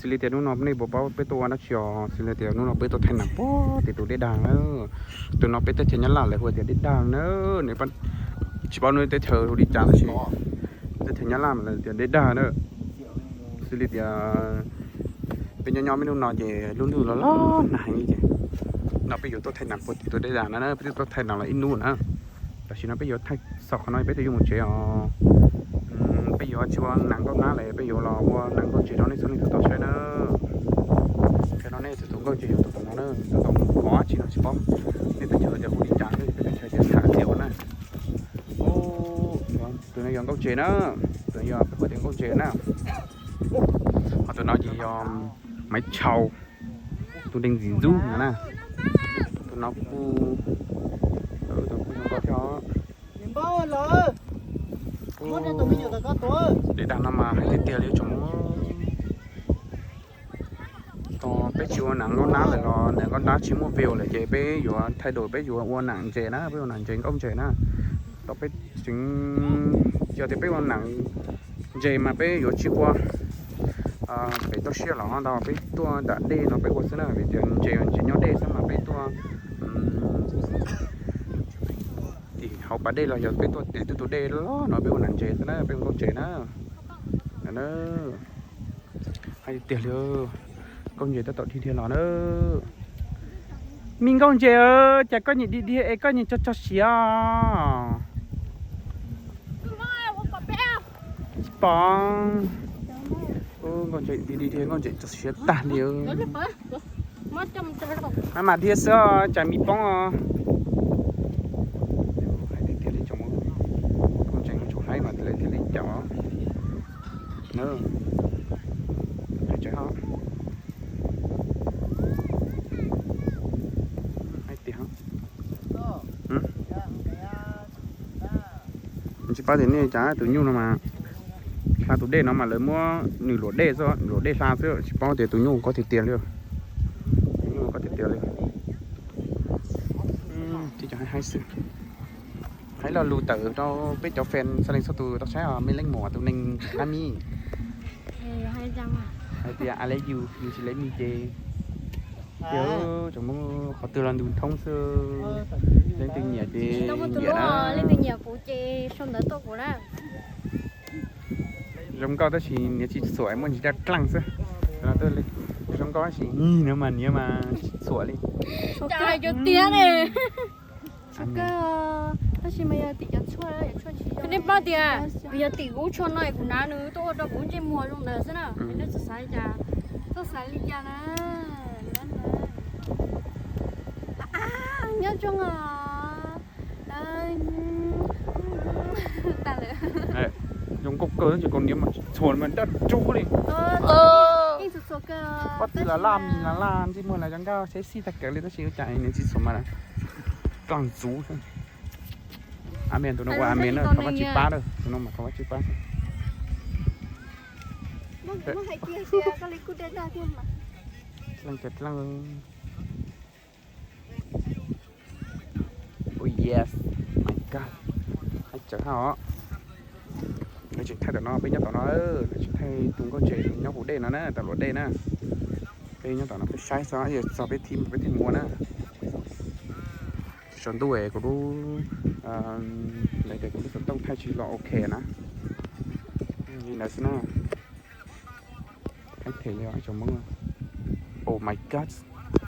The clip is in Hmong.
Xws li tias hnub no nej puas paub peb tuaj ua dab tsi os? Xws li tias hnub no peb tuaj thaij nam puag tim tus dej dag na. Tus no peb teb chaws Nyab Laj lawv hu tias dej dag na. Nws tsis paub nws teb chaws hu li cas tab sis teb chaws Nyab Laj mas lawv tias dej dag na. Xws li tias peb nyob nyob me hnub no ces lub ntuj los los nag heev li ces no peb yuav tuaj thaij nam puag tim tus dej dag na, peb twb tuaj thaij nam los ib hnub na. Tam sim no peb yuav thaij xaus qhov no peb twb yuav mus tsev os. Peb yuav tsis ua nam nkauj nab lawm, peb yuav los ua nam nkauj ntses rau nej txhua leej txhua tus saib na. Qhia rau nej txhua tus nkauj ntses yog tus tom no na, tus tom qhov tsis no tsis paub. Nej teb chaws tias hu li cas, peb teb chaws tias tham txiv ua na. Tus no yog nkauj ntses na, tus no yog peb hu tias nkauj ntses na. Ho tus no ces yog Maiv Tshau, tus neeg ntxim ntxub no na. Tus no kuj, tus kuj zoo nkauj thiab. Dej dag no mas hais tiag tiag li tsoom. Thaum peb tsis ua nam nkauj nab lawm los nam nkauj nab tsis muaj view lawm ces peb yuav thaij dua, peb yuav ua nam ntses na, peb ua nam ntses nkauj ntses na. Thaum peb tseem, yog tias peb ua nam ntses mas peb yuav tsis ua pem toj siab los ntau, peb tuaj nram dej no peb ua xwb na, vim tias ntses ntses nyob dej xwb mas peb tuaj tim hauv pas dej los yog peb tuaj tim tus dej loj no peb ua nam ntses xwb na, peb ua nkauj ntses na. Hais tiag li, nkauj ntses tab tom dhia dhia los na. Me nkauj ntses, cas koj nyiam dhia dhia es koj nyiam tso tso siav? Tsis pom. Nkauj ntses dhia dhia, nkauj ntses tso siav tag li. Maj mam dhia xwb, tsam mis poob os. Hais tiag tiag li, nkauj ntses tsuas haib mas lawv thiaj li caum. Hais tias, tsis paub tias nej cas tus nyuj no mas hla tus dej no mas lawv muab nws luam dej xwb, luam dej hla xwb, tsis paub tias tus nyuj koj tiag tiag li. Tus nyuj koj tiag tiag li. Tsis cov haib haib xwb. Hais lo lus tawm rau peb cov fan txhua leej txhua tus tau saib os, me leej muam tus neeg tsis qab mis. Hais tias I love you, yus tsis love me ces, yog tseem muab qhov twg los ntus thoob xwb. Leej twg nyiam ces nyiam na. Leej twg nyiam kuv ces sau ntawv tuaj kuv na. Zoo nkauj tab sis niam tsis txhuam, muaj ntsis daj dlaaj xwb. Zoo nkauj tab sis no mas niam mas tsis txhuam li. Cas cov tiag ne. Tab sis mas yog tim cov tshuaj, nej paub tias yog tim kuv tshuaj no es kuv hnav nws tuaj ua rau kuv ntsej muag zoo ntawd xwb na. Nej txhob xav li cas, txhob xav li cas na. Nyob zoo os. Zoo nkauj kawg tab sis kaus hniav mas tsis txhuam mas daj rub li. Pob tw los laj mis los laj ntsej muag los zoo nkauj sexy tag kawg li tab sis ua cas niam tsis txhuam mas daj ntxuv xwb. A me tus no ua a me na, thov Vajtswv pab na, tus no mas thov Vajtswv pab. Dleej ces dleej. Oh yes, my god, haib tsawv hab os. Lawv tseem thaij tom no, peb nyob tom no, lawv tseem thaij tus nkauj ntses nyob hauv dej no na, tom luam dej na. Peb nyob tom no peb saib xwb, txog peb thib peb thiaj mus ua na. Tsaus ntuj es kuv lub, lawv tias kuv lub xov tooj thaij tsis los ok na. Li ntawd xwb na. Haib them li tsoom Hmoob. Oh my god.